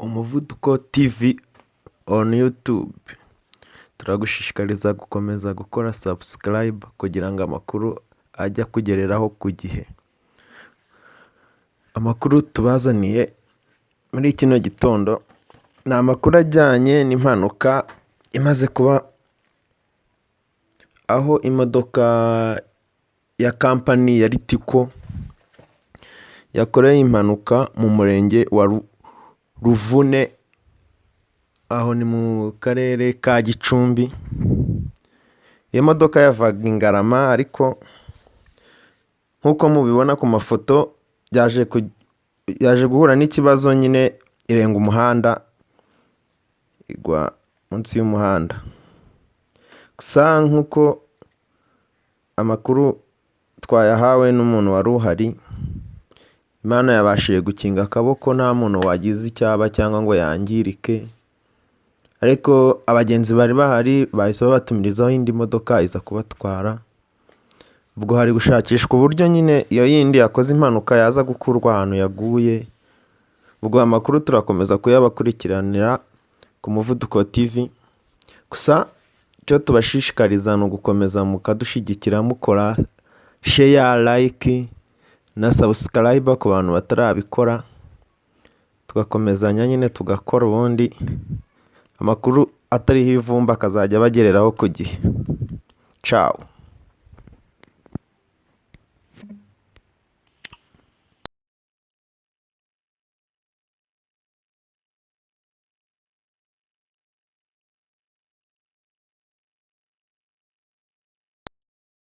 Umuvuduko TV on YouTube, turagushishikariza gukomeza gukora subscribe kugira ngo amakuru ajye akugereraho ku gihe. Amakuru tubazaniye muri kino gitondo ni amakuru ajyanye n'impanuka imaze kuba, aho imodoka ya kampani ya Ritco yakoreye impanuka mu murenge wa Ruvune, aho ni mu karere ka Gicumbi. Iyo modoka yavaga i Ngarama, ariko nk'uko mubibona ku mafoto yaje guhura n'ikibazo nyine, irenga umuhanda igwa munsi y'umuhanda. Gusa nk'uko amakuru twayahawe n'umuntu wari uhari, Imana yabashije gukinga akaboko, nta muntu wagize icyaba cyangwa ngo yangirike, ariko abagenzi bari bahari bahise babatumirizaho indi modoka iza kubatwara. Ubwo hari gushakishwa uburyo nyine iyo yindi yakoze impanuka yaza gukurwa ahantu yaguye. Ubwo amakuru turakomeza kuyabakurikiranira ku Muvuduko TV. Gusa icyo tubashishikariza ni ugukomeza mukadushyigikira mukora share, like na subscribe ku bantu batarabikora, tugakomezanya nyine tugakora, ubundi amakuru atariho ivumbi akazajya abagereraho ku gihe. Cawu.